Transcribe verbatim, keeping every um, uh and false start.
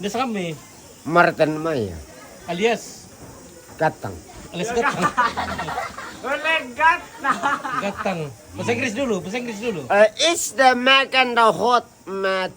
Sa kami, Martin Maya. Alias, Gatang. Alias Gatang. Ulit gat na. Gatang. Bahasa Inggris dulu, bahasa Inggris dulu. Uh, it's the makan the hot match.